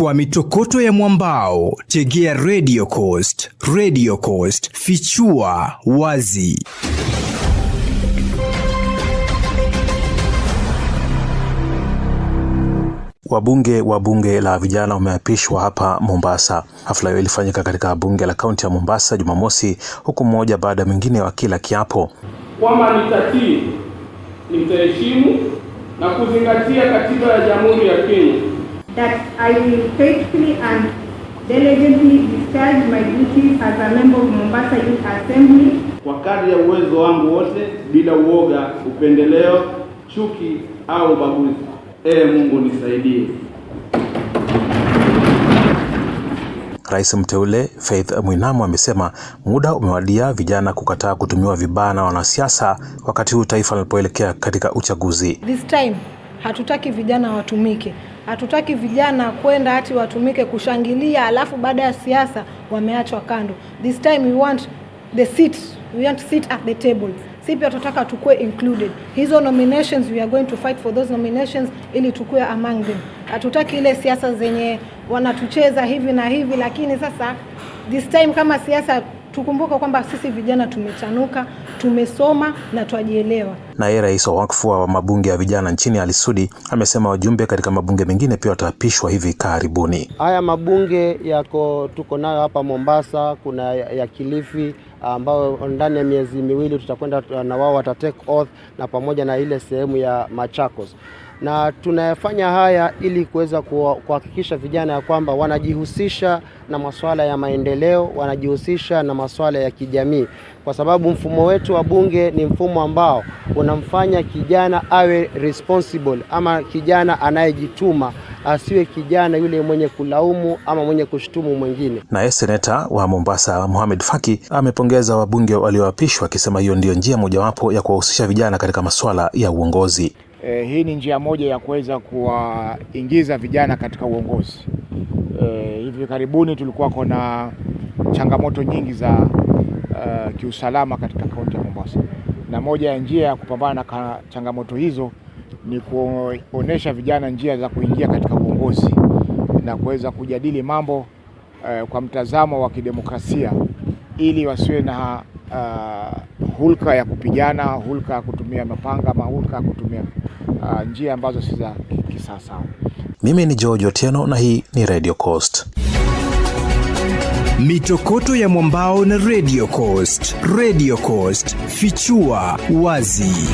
Kwa mitokoto ya mwambao, tegea Radio Coast. Radio Coast, fichua wazi. Wabunge wa bunge la vijana wameapishwa hapa Mombasa. Hafla hiyo ilifanyika katika bunge la kaunti ya Mombasa Jumamosi, huku mmoja baada ya mwingine wakila kiapo. Kwamba nitatii, nitaheshimu na kuzingatia katiba ya Jamhuri ya Kenya. That I will faithfully and diligently discharge my duties as a member of Mombasa Youth Assembly. Kwa kadri ya uwezo wangu wote, bila uoga, upendeleo, chuki au ubaguzi. Ee Mungu nisaidie. Rais mteule Faith Mwinamo amesema muda umewadia vijana kukataa kutumiwa vibaya na wanasiasa wakati huu taifa linapoelekea katika uchaguzi. This time hatutaki vijana watumike, hatutaki vijana kwenda ati watumike kushangilia, alafu baada ya siasa wameachwa kando. This time we want the seat, we want to sit at the table. Si pia tunataka tukue included. Hizo nominations, we are going to fight for those nominations ili tukue among them. Hatutaki ile siasa zenye wanatucheza hivi na hivi, lakini sasa this time kama siasa tukumbuke kwamba sisi vijana tumechanuka, tumesoma na twajielewa. Naye rais wa wakfu wa mabunge ya vijana nchini Ali Sudi amesema wajumbe katika mabunge mengine pia wataapishwa hivi karibuni. Haya mabunge yako tuko nayo hapa Mombasa, kuna ya Kilifi ambayo ndani ya miezi 2 tutakwenda na wao wata take oath, na pamoja na ile sehemu ya Machakos. Na tunayafanya haya ili kuweza kuhakikisha vijana ya kwamba wanajihusisha na masuala ya maendeleo, wanajihusisha na masuala ya kijamii, kwa sababu mfumo wetu wa bunge ni mfumo ambao unamfanya kijana awe responsible, ama kijana anayejituma, asiwe kijana yule mwenye kulaumu ama mwenye kushtumu mwingine. Naye seneta wa Mombasa Mohamed Faki amepongeza wabunge walioapishwa akisema hiyo ndiyo njia mojawapo ya kuwahusisha vijana katika masuala ya uongozi. Hii ni njia moja ya kuweza kuwaingiza vijana katika uongozi. Hivi karibuni tulikuwa kuna changamoto nyingi za kiusalama katika kaunti ya Mombasa, na moja ya njia ya kupambana na changamoto hizo ni kuonesha vijana njia za kuingia katika uongozi na kuweza kujadili mambo kwa mtazamo wa kidemokrasia, ili wasiwe na hulka ya kupigana, hulka ya kutumia mapanga ama hulka ya kutumia njia ambazo si za kisasa. Mimi ni George Otieno na hii ni Radio Coast. Mitokoto ya mwambao na Radio Coast. Radio Coast, fichua wazi.